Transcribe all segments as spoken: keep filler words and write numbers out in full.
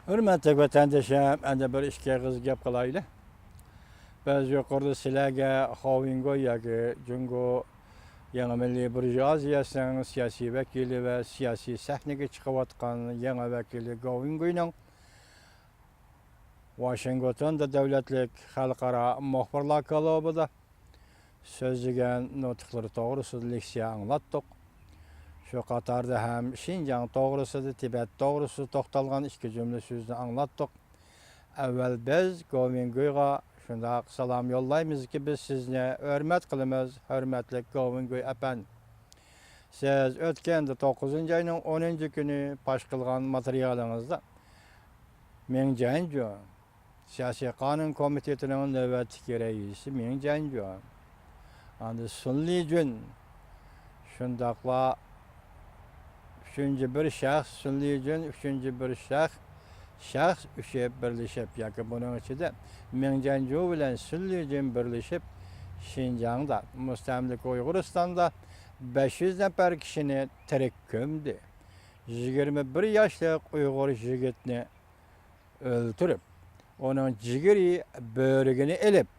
ھۆرمەتلىك ۋەتەندىشىم، ئەمدى بىر ئىككى ئېغىز گەپ قىلايلى. بىز يۇقىرىدا سىلەرگە خاۋېنگوي ياكى جۇڭگو يېڭى مىللىي بۇرژۇئازىيەسىنىڭ سىياسىي ۋەكىلى ۋە سىياسىي سەھنىگە چىقىۋاتقان يېڭى ۋەكىلى گاۋېنگۇينىڭ ۋاشىنگتوندا دۆلەتلىك خەلقئارا مۇخبىرلار كۇلۇبىدا سۆزلىگەن نۇتۇقلىرى توغرىسىدا لېكسىيە ئاڭلاتتۇق. شۇ قاتاردا ھەم شىنجاڭ توغرىسىدا، تىبەت توغرىسىدا توختالغان ئىككى جۈملە سۆزنى ئاڭلاتتۇق. ئەۋۋەل بىز گوۋىنگۇيغا شۇنداق سالام يوللايمىزكى، بىز سىزنى ھۆرمەت قىلىمىز، ھۆرمەتلىك گوۋىنگۇي ئەپەندى. سىز ئۆتكەندە توققۇزىنچى ئاينىڭ ئونىنچى كۈنى پاش قىلغان ماتېرىيالىڭىزدا مېڭ جيەنجۇ، سىياسىي قانۇن كومىتېتىنىڭ نۆۋەتتىكى رەئىسى مېڭ جيەنجۇ، ئاندىن سۇن لىجۈن، شۇنداقلا ئۈچىنچى بىر شەخس، سۇن لىجۈن، ئۈچىنچى بىر شەخس، شەخس ئۈچى بىرلىشىپ ياكى بۇنىڭ ئىچىدە مېڭ جيەنجۇ بىلەن سۇن لىجۈن بىرلىشىپ شىنجاڭدا، مۇستەملىكە ئۇيغۇرىستاندا بەش يۈز نەپەر كىشىنى تىرىك كۆمدى. يىگىرمە بىر ياشلىق ئۇيغۇر يىگىتنى ئۆلتۈرۈپ، ئۇنىڭ جىگىرى، بۆرىكىنى ئېلىپ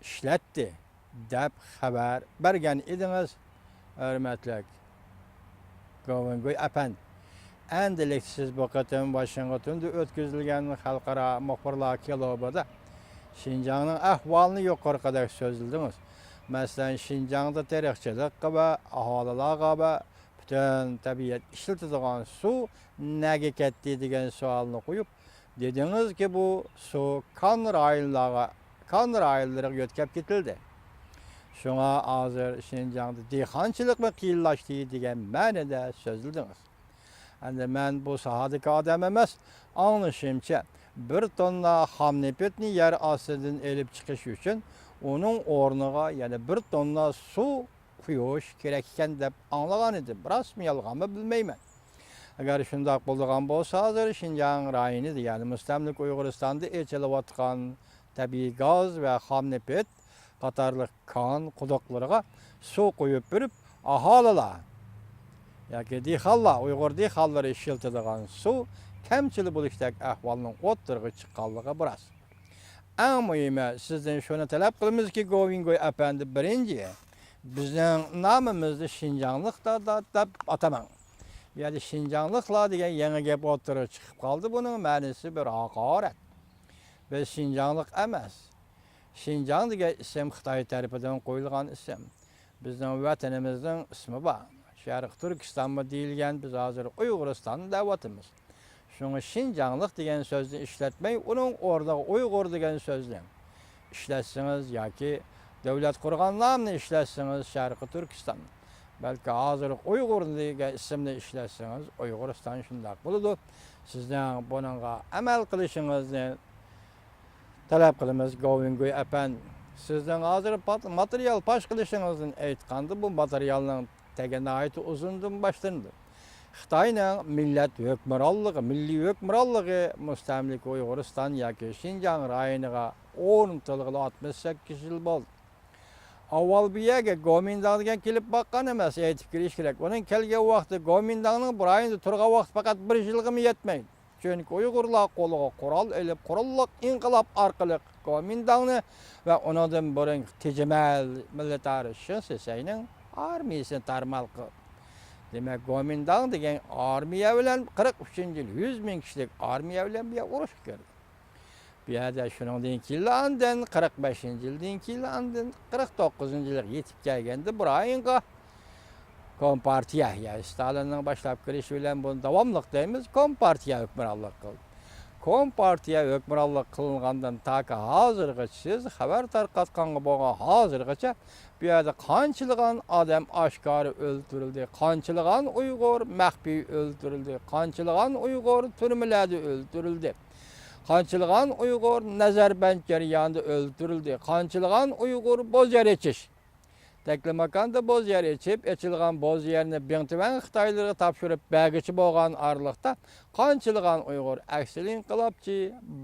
ئىشلەتتى، دەپ خەۋەر بەرگەن ئىدىڭىز، ھۆرمەتلىك گوۋىنگۇي ئەپەندى. ئەمدىلىكتە سىز بۇ قېتىم ۋاشىنگتوندا ئۆتكۈزۈلگەن خەلقئارا مۇخبىرلار كۇلۇبىدا شىنجاڭنىڭ ئەھۋالىنى يۇقىرىقىدەك سۆزلىدىڭىز. مەسىلەن، شىنجاڭدا تېرىقچىلىققا ۋە ئاھالىلەرگە ۋە پۈتۈن تەبىئەت ئىشلىتىدىغان سۇ نەگە كەتتى دېگەن سوئالنى قويۇپ، دېدىڭىزكى، بۇ سۇ كان رايونلارغا، كان رايونلىرىغا يۆتكەپ كېتىلدى. شۇڭا ھازىر شىنجاڭدا دېھقانچىلىقمۇ قىيىنلاشتى دېگەن مەنىدە سۆزلىدىڭىز. ئەمدى مەن بۇ ساھەدىكى ئادەم ئەمەس، ئاڭلىشىمچە، بىر توننا خام نېفىتنى يەر ئاستىدىن ئېلىپ چىقىش ئۈچۈن ئۇنىڭ ئورنىغا يەنە بىر توننا سۇ قۇيۇش كېرەك ئىكەن دەپ ئاڭلىغان ئىدىم. راستمۇ يالغانمۇ بىلمەيمەن. ئەگەر شۇنداق بولىدىغان بولسا، ھازىر شىنجاڭ رايونىدا، يەنى مۇستەملىكە ئۇيغۇرىستاندا ئېچىلىۋاتقان تەبىئىي گاز ۋە خام نېفىت قاتارلىق كان قۇدۇقلىرىغا سۇ قۇيۇپ بېرىپ، ئاھالىلەر ياكى دېھقانلار، ئۇيغۇر دېھقانلىرى ئىشلىتىدىغان سۇ كەمچىل بولۇشتەك ئەھۋالنىڭ ئوتتۇرىغا چىققانلىقى راست. ئەڭ مۇھىمى، سىزدىن شۇنى تەلەپ قىلىمىزكى، گوۋىنگوي ئەپەندى، بىرىنچى، بىزنىڭ نامىمىزنى شىنجاڭلىقلار دەپ ئاتىماڭ. بۇ يەردە شىنجاڭلىقلار دېگەن يېڭى گەپ ئوتتۇرىغا چىقىپ قالدى. بۇنىڭ مەنىسى بىر ھاقارەت. بىز شىنجاڭلىق ئەمەس. شىنجاڭ دېگەن ئىسىم خىتاي تەرىپىدىن قويۇلغان ئىسىم. بىزنىڭ ۋەتىنىمىزنىڭ ئىسمى بار. شەرقىي تۈركىستانمۇ دەيدىكەن، بىز ھازىر ئۇيغۇرىستان دەۋاتىمىز. شۇڭا شىنجاڭلىق دېگەن سۆزنى ئىشلەتمەي، ئۇنىڭ ئورنىغا ئۇيغۇر دېگەن سۆزنى ئىشلەتسىڭىز ياكى دۆلەت قۇرغان نامنى ئىشلەتسىڭىز، شەرقىي تۈركىستان، بەلكى ھازىرقى ئۇيغۇر دېگەن ئىسىمنى ئىشلەتسىڭىز، ئۇيغۇرىستان شۇنداق بولىدۇ. سىزنىڭ بۇنىڭغا ئەمەل قىلىشىڭىزنى تەلەپ قىلىمىز، گوۋىنگۇي ئەپەندى. سىزنىڭ ھازىر پات-، ماتېرىيال پاش قىلىشىڭىزدىن ئېيتقاندا، بۇ ماتېرىيالنىڭ تېگى ناھايىتى ئۇزۇندىن باشلىنىدۇ. خىتاينىڭ مىللەت ھۆكۈمرانلىقى، مىللىي ھۆكۈمرانلىقى مۇستەملىكە ئۇيغۇرىستان ياكى شىنجاڭ رايونىغا ئورنىتىلغىلى ئاتمىش سەككىز يىل بولدى. ئاۋۋال بۇ يەرگە گومىنداڭ دېگەن كېلىپ باققان ئەمەس، ئېيتىپ كېلىش كېرەك. ئۇنىڭ كەلگەن ۋاقتى، گومىنداڭنىڭ بۇ رايوندا تۇرغان ۋاقتى پەقەت بىر يىلغىمۇ يەتمەيدۇ. چۈنكى ئۇيغۇرلار قولىغا قورال ئېلىپ، قوراللىق ئىنقىلاب ئارقىلىق گومىنداڭنى ۋە ئۇنىڭدىن بۇرۇنقى تېجىمەل مىلىتارى شېڭ شىسەينىڭ ئارمىيىسىنى تارمار قىلدى. دېمەك، گومىنداڭ دېگەن ئارمىيە بىلەن، قىرىق ئۈچىنچى يىل يۈز مىڭ كىشىلىك ئارمىيە بىلەن بۇ يەر ئۇرۇشقا كىردى. بۇ يەردە شۇنىڭدىن كېيىنلا ئاندىن، قىرىق بەشىنچى يىلدىن كېيىنلا ئاندىن، قىرىق توققۇزىنچى يىلغا يېتىپ كەلگەندە، بۇ رايونغا كومپارتىيە، يەنى ستالىننىڭ باشلاپ كىرىشى بىلەن بۇنى داۋاملىق دەيمىز، كومپارتىيە ھۆكۈمرانلىق قىلدى. كومپارتىيە ھۆكۈمرانلىق قىلىنغاندىن تاكى ھازىرغىچە سىز خەۋەر تارقاتقانغا بولغان ھازىرغىچە بۇ يەردە قانچىلىغان ئادەم ئاشكارا ئۆلتۈرۈلدى، قانچىلىغان ئۇيغۇر مەخپىي ئۆلتۈرۈلدى، قانچىلىغان ئۇيغۇر تۈرمىلەردە ئۆلتۈرۈلدى، قانچىلىغان ئۇيغۇر نەزەربەند جەريانىدا ئۆلتۈرۈلدى، قانچىلىغان ئۇيغۇر بوز يەر ئېچىش تەكلىماكاندا بوز يەر ئېچىپ، ئېچىلغان بوز يەرنى بىڭتۈەن خىتايلىرىغا تاپشۇرۇپ بەرگۈچى بولغان ئارىلىقتا، قانچىلىغان ئۇيغۇر ئەكسىل ئىنقىلابچى،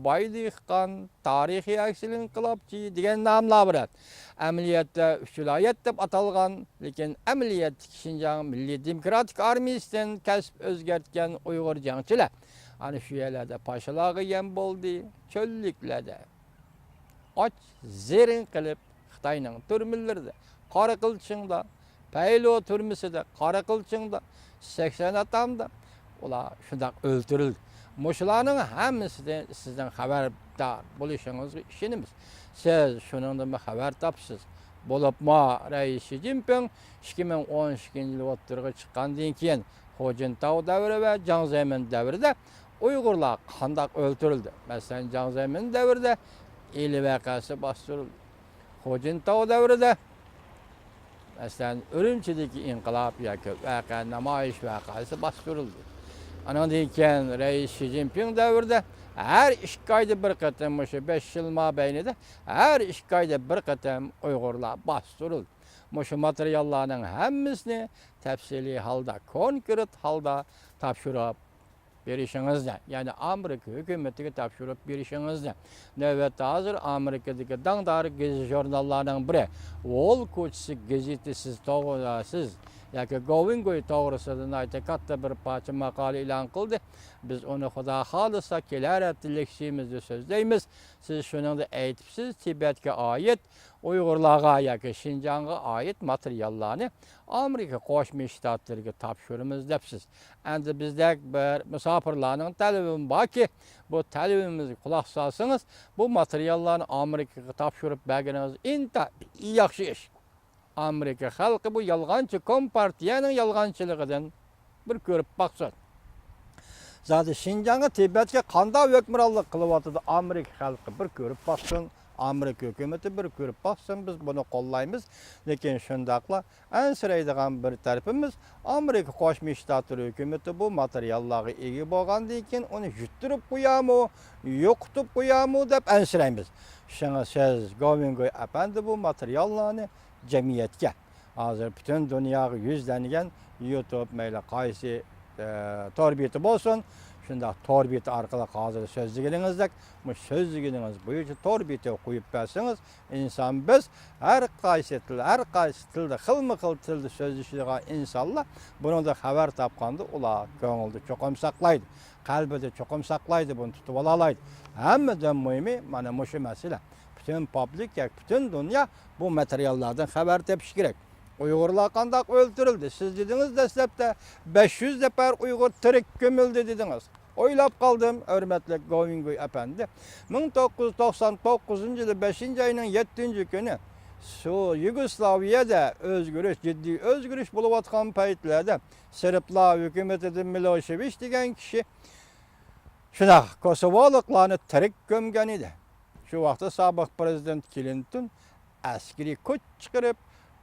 باي دېھقان، تارىخىي ئەكسىل ئىنقىلابچى دېگەن ناملار بىلەن ئەمەلىيەتتە ئۈچ ۋىلايەت دەپ ئاتالغان، لېكىن ئەمەلىيەتتىكى شىنجاڭ مىللىي دېموكراتىك ئارمىيىسىدىن كەسىپ ئۆزگەرتكەن ئۇيغۇر جەڭچىلەر ئەنە شۇ يەرلەردە پاشىلارغا يەم بولدى، چۆللۈكلەردە ئاچ زېرىن قېلىپ، خىتاينىڭ تۈرمىلىرىدە، قاراقىلچىڭدا، پەيلۇ تۈرمىسىدە، قاراقىلچىڭدا، سەكسەن ئاتامدا ئۇلار شۇنداق ئۆلتۈرۈلدى. مۇشۇلارنىڭ ھەممىسىدىن سىزنىڭ خەۋەردار بولۇشىڭىزغا ئىشىنىمىز. سىز شۇنىڭدىنمۇ خەۋەر تاپىسىز. بولۇپمۇ رەئىس شى جىنپىڭ ئىككى مىڭ ئون ئىككىنچى يىل ئوتتۇرىغا چىققاندىن كېيىن، خۇ جىنتاۋ دەۋرى ۋە جاڭ زېمىن دەۋرىدە ئۇيغۇرلار قانداق ئۆلتۈرۈلدى؟ مەسىلەن، جاڭ زېمىن دەۋرىدە ئىلى ۋەقەسى باستۇرۇلدى. خۇ جىنتاۋ دەۋرىدە، مەسىلەن، ئۈرۈمچىدىكى ئىنقىلاب ياكى ۋەقە، نامايىش ۋەقەسى باستۇرۇلدى. ئانىڭدىن كېيىن رەئىس شى جىنپىڭ دەۋرىدە ھەر ئىككى ئايدا بىر قېتىم، مۇشۇ بەش يىل مابەينىدە ھەر ئىككى ئايدا بىر قېتىم ئۇيغۇرلار باستۇرۇلدى. مۇشۇ ماتېرىياللارنىڭ ھەممىسىنى تەپسىلىي ھالدا، كونكرېت ھالدا تاپشۇرۇپ بېرىشىڭىزنى، يەنى ئامېرىكا ھۆكۈمىتىگە تاپشۇرۇپ بېرىشىڭىزنى، نۆۋەتتە ھازىر ئامېرىكىدىكى داڭدار گېزىت-ژۇرناللارنىڭ بىرى، ۋول كوچىسى گېزىتى سىز توغرا، سىز ياكى گوۋېنگوي توغرىسىدا ناھايىتى كاتتا بىر پارچە ماقالە ئېلان قىلدى. بىز ئۇنى، خۇدا خالىسا، كېلەر ھەپتە لېكسىيىمىزدا سۆزلەيمىز. سىز شۇنىڭدا ئېيتىپسىز، تىبەتكە ئائىت ئۇيغۇرلارغا ياكى شىنجاڭغا ئائىت ماتېرىياللارنى ئامېرىكا قوشما شتاتلىرىغا تاپشۇرىمىز دەپسىز. ئەمدى بىزدەك بىر مۇساپىرلارنىڭ تەلىپىمۇ باركى، بۇ تەلىپىمىزگە قۇلاق سالسىڭىز، بۇ ماتېرىياللارنى ئامېرىكىغا تاپشۇرۇپ بەرگىنىڭىز ئىنتايىن ياخشى ئىش. ئامېرىكا خەلقى بۇ يالغانچى كومپارتىيەنىڭ يالغانچىلىقىدىن بىر كۆرۈپ باقسۇن. زادى شىنجاڭغا، تىبەتكە قانداق ھۆكۈمرانلىق قىلىۋاتىدۇ ئامېرىكا خەلقى، بىر كۆرۈپ باقسۇن. ئامېرىكا ھۆكۈمىتى بىر كۆرۈپ باقسۇن، بىز بۇنى قوللايمىز. لېكىن شۇنداقلا ئەنسىرەيدىغان بىر تەرىپىمىز، ئامېرىكا قوشما شتاتلىرى ھۆكۈمىتى بۇ ماتېرىياللارغا ئىگە بولغاندىن كېيىن ئۇنى يۇتتۇرۇپ قويامۇ، يوقىتىپ قويامۇ دەپ ئەنسىرەيمىز. شۇڭا سىز، گوۋېنگوي ئەپەندى، بۇ ماتېرىياللارنى جەمئىيەتكە، ھازىر پۈتۈن دۇنياغا يۈزلەنگەن يۇتۇب، مەيلى قايسى، ئە، تور بېتى بولسۇن، شۇنداق تور بېتى ئارقىلىق ھازىر سۆزلىگىنىڭىزدەك، مۇشۇ سۆزلىگىنىڭىز بويىچە تور بېتىگە قويۇپ بەرسىڭىز، ئىنسان بىز ھەر قايسى تىل، ھەر قايسى تىلدا، خىلمۇ خىل تىلدا سۆزلىشىدىغان ئىنسانلار بۇنىڭدىن خەۋەر تاپقاندا، ئۇلار كۆڭلىدە چوقۇم ساقلايدۇ، قەلبىدە چوقۇم ساقلايدۇ، بۇنى تۇتۇپ ئالالايدۇ. ھەممىدىن مۇھىمى، مانا مۇشۇ مەسىلە. پۈتۈن پابلىك ياكى پۈتۈن دۇنيا بۇ ماتېرىياللاردىن خەۋەر تېپىشى كېرەك. ئۇيغۇرلار قانداق ئۆلتۈرۈلدى؟ سىز دېدىڭىز دەسلەپتە، بەش يۈز نەپەر ئۇيغۇر تىرىك كۆمۈلدى دېدىڭىز. ئويلاپ قالدىم، ھۆرمەتلىك گوۋېنگوي ئەپەندى. مىڭ توققۇز يۈز توقسان توققۇزىنچى يىلى بەشىنچى ئاينىڭ يەتتىنچى كۈنى شۇ يۇگوسلاۋىيەدە ئۆزگىرىش، جىددىي ئۆزگىرىش بولۇۋاتقان پەيتلەردە سېربلار ھۆكۈمىتىدىن مىلوشېۋىچ دېگەن كىشى شۇنداق كوسوۋولۇقلارنى تىرىك كۆمگەن ئىدى. شۇ ۋاقىتتا سابىق پىرېزىدېنت كلىنتون ئەسكىرىي كۈچ چىقىرىپ،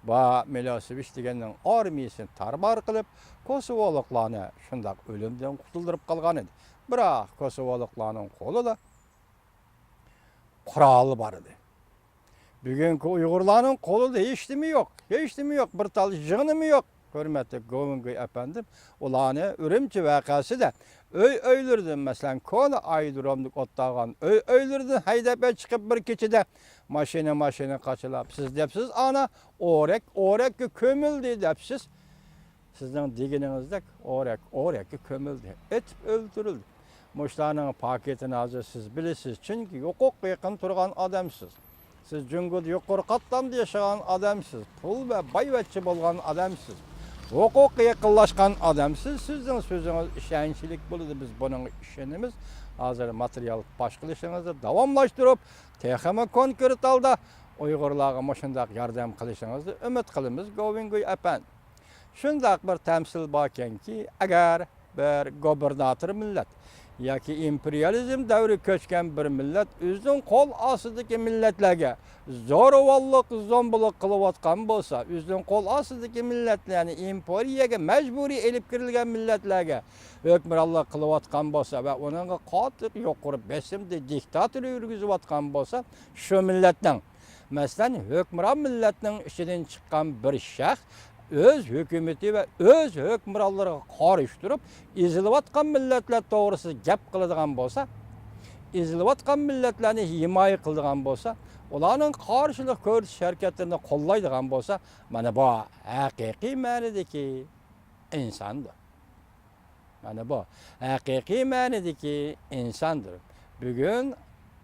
بۇ مىلوسېۋىچ دېگەننىڭ ئارمىيىسىنى تارمار قىلىپ، كوسوۋولۇقلارنى شۇنداق ئۆلۈمدىن قۇتۇلدۇرۇپ قالغان ئىدى. بىراق كوسوۋولۇقلارنىڭ قولىدا قورال بار ئىدى. بۈگۈنكى ئۇيغۇرلارنىڭ قولىدا ھېچنېمە يوق، ھېچنېمە يوق، بىر تال يىڭنىمۇ يوق. ھۆرمەتلىك گوۋېنگوي ئەپەندىم، ئۇلارنى ئۈرۈمچى ۋەقەسىدە ئۆي-ئۆيلىرىدىن، مەسىلەن، كونا ئايرودرومدا ئولتۇرغان ئۆي-ئۆيلىرىدىن ھەيدەپ چىقىپ، بىر كېچىدە ماشىنا-ماشىنا قاچىلاپ، سىز دەپسىز ئانا، ئورەك ئورەككە كۆمۈلدى دەپسىز. سىزنىڭ دېگىنىڭىزدەك ئورەك ئورەككە كۆمۈلدى، ئېتىپ ئۆلتۈرۈلدى. مۇشۇلارنىڭ پاكىتىنى ھازىر سىز بىلىسىز، چۈنكى ھوقۇققا يېقىن تۇرغان ئادەمسىز. سىز جۇڭگودا يۇقىرى قاتلامدا ياشىغان ئادەمسىز، پۇل ۋە بايۋەچچە بولغان ئادەمسىز، ھوقۇققا يېقىنلاشقان ئادەمسىز. سىزنىڭ سۆزىڭىز ئىشەنچلىك بولىدۇ، بىز بۇنىڭغا ئىشىنىمىز. ھازىر ماتېرىيال پاش قىلىشىڭىزنى داۋاملاشتۇرۇپ، تېخىمۇ كونكرېت ھالدا ئۇيغۇرلارغا مۇشۇنداق ياردەم قىلىشىڭىزنى ئۈمىد قىلىمىز، گوۋېنگۇي ئەپەندى. شۇنداق بىر تەمسىل باركەنكى، ئەگەر بىر گوبېرناتور مىللەت ياكى ئىمپېرىيالىزم دەۋرىگە كۆچكەن بىر مىللەت ئۆزىنىڭ قول ئاستىدىكى مىللەتلەرگە زورىۋاللىق، زومبىلىق قىلىۋاتقان بولسا، ئۆزىنىڭ قول ئاستىدىكى مىللەتلەرنى ئىمپېرىيەگە مەجبۇرىي ئېلىپ كىرىلگەن مىللەتلەرگە ھۆكۈمرانلىق قىلىۋاتقان بولسا ۋە ئۇنىڭغا قاتتىق يۇقىرى بېسىمدا دىكتاتور يۈرگۈزۈۋاتقان بولسا، شۇ مىللەتنىڭ مەسىلەن، ھۆكۈمران مىللەتنىڭ ئىچىدىن چىققان بىر شەخس ئۆز ھۆكۈمىتى ۋە ئۆز ھۆكۈمرانلىرىغا قارشى تۇرۇپ، ئېزىلىۋاتقان مىللەتلەر توغرىسىدا گەپ قىلىدىغان بولسا، ئېزىلىۋاتقان مىللەتلەرنى ھىمايە قىلىدىغان بولسا، ئۇلارنىڭ قارشىلىق كۆرسىتىش ھەرىكەتلىرىنى قوللايدىغان بولسا، مانا بۇ ھەقىقىي مەنىدىكى ئىنساندۇر. مانا بۇ ھەقىقىي مەنىدىكى ئىنساندۇر. بۈگۈن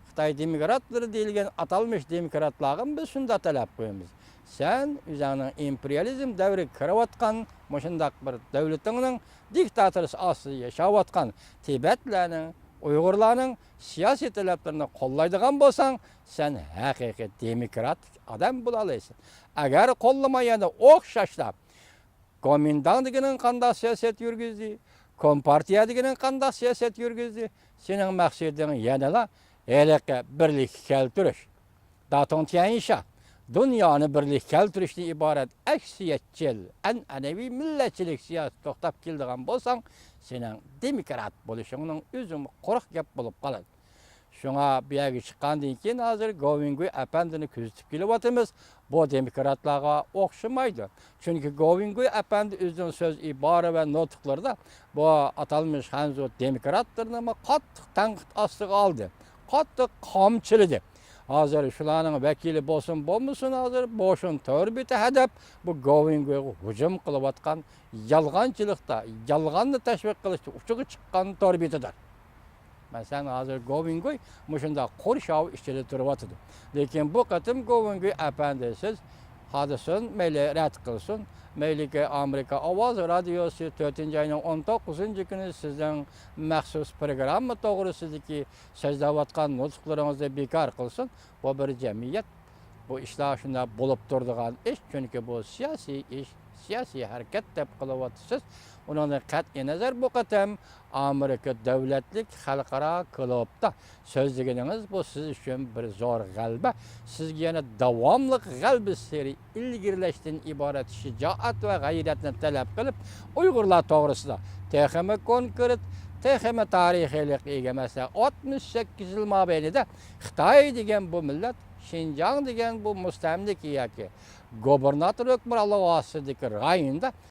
خىتاي دېموكراتلىرى دېيىلگەن ئاتالمىش دېموكراتلارغا بىز شۇنداق تەلەپ قويىمىز. سەن ئۆزۈڭنىڭ ئىمپېرىيالىزم دەۋرىگە كىرىۋاتقان مۇشۇنداق بىر دۆلىتىڭنىڭ دىكتاتورىسى ئاستىدا ياشاۋاتقان تىبەتلەرنىڭ، ئۇيغۇرلارنىڭ سىياسىي تەلەپلىرىنى قوللايدىغان بولساڭ، سەن ھەقىقىي دېموكراتىك ئادەم بولالايسەن. ئەگەر قوللىماي يەنە ئوخشاشلا گومىنداڭ دېگىنىڭ قانداق سىياسەت يۈرگۈزدى؟ كومپارتىيە دېگىنىڭ قانداق سىياسەت يۈرگۈزدى؟ سېنىڭ مەقسىتىڭ يەنىلا ھېلىقى بىرلىككە كەلتۈرۈش. داتۇڭ تيەنشا دۇنيانى بىرلىككە كەلتۈرۈشتىن ئىبارەت ئەكسىيەتچىل، ئەنئەنىۋى مىللەتچىلىك سىياسىتى توختاپ كېلىدىغان بولساڭ، سېنىڭ دېموكرات بولۇشۇڭنىڭ ئۆزىمۇ قۇرۇق گەپ بولۇپ قالىدۇ. شۇڭا بۇ يەرگە چىققاندىن كېيىن ھازىر گوۋىنگۇي ئەپەندىنى كۆزىتىپ كېلىۋاتىمىز. بۇ دېموكراتلارغا ئوخشىمايدۇ. چۈنكى گوۋىنگۇي ئەپەندى ئۆزىنىڭ سۆز ئىبارە ۋە نۇتۇقلىرىدا بۇ ئاتالمىش خەنزۇ دېموكراتلىرىنى قاتتىق تەنقىد ئاستىغا ئالدى. قاتتىق قامچىلىدى. ھازىر شۇلارنىڭ ۋەكىلى بولسۇن بولمىسۇن، ھازىر بوشۇن تور بېتى ھەدەپ بۇ گوۋىنگۇيغا ھۇجۇم قىلىۋاتقان، يالغانچىلىقتا، يالغاننى تەشۋىق قىلىشتا ئۇچىغا چىققان تور بېتىدۇر. مەسىلەن، ھازىر گوۋىنگۇي مۇشۇنداق قورشاۋ ئىچىدە تۇرۇۋاتىدۇ. لېكىن بۇ قېتىم گوۋىنگۇي ئەپەندى سىز خالىسۇن، مەيلى رەت قىلسۇن، مەيلىكى ئامېرىكا ئاۋازى رادىيوسى تۆتىنچى ئاينىڭ ئون توققۇزىنچى كۈنى سىزنىڭ مەخسۇس پروگرامما توغرىسىدىكى سۆزلەۋاتقان نۇتۇقلىرىڭىزنى بىكار قىلسۇن. بۇ بىر جەمئىيەت. بۇ ئىشلار شۇنداق بولۇپ تۇرىدىغان ئىش، چۈنكى بۇ سىياسىي ئىش، سىياسىي ھەرىكەت دەپ قىلىۋاتىسىز. ئۇنىڭدىن قەتئىينەزەر، بۇ قېتىم ئامېرىكا دۆلەتلىك خەلقئارا كۇلۇبتا سۆزلىگىنىڭىز، بۇ سىز ئۈچۈن بىر زور غەلىبە. سىزگە يەنە داۋاملىق غەلىبە سېرى ئىلگىرىلەشتىن ئىبارەت شىجائەت ۋە غەيرەتنى تەلەپ قىلىپ، ئۇيغۇرلار توغرىسىدا تېخىمۇ كونكرېت، تېخىمۇ تارىخىيلىققا ئىگە مەسىلە، ئاتمىش سەككىز يىل مابەينىدە خىتاي دېگەن بۇ مىللەت، شىنجاڭ دېگەن بۇ مۇستەملىكە ياكى گۇبېرناتور ھۆكۈمرانلىقى ئاستىدىكى رايوندا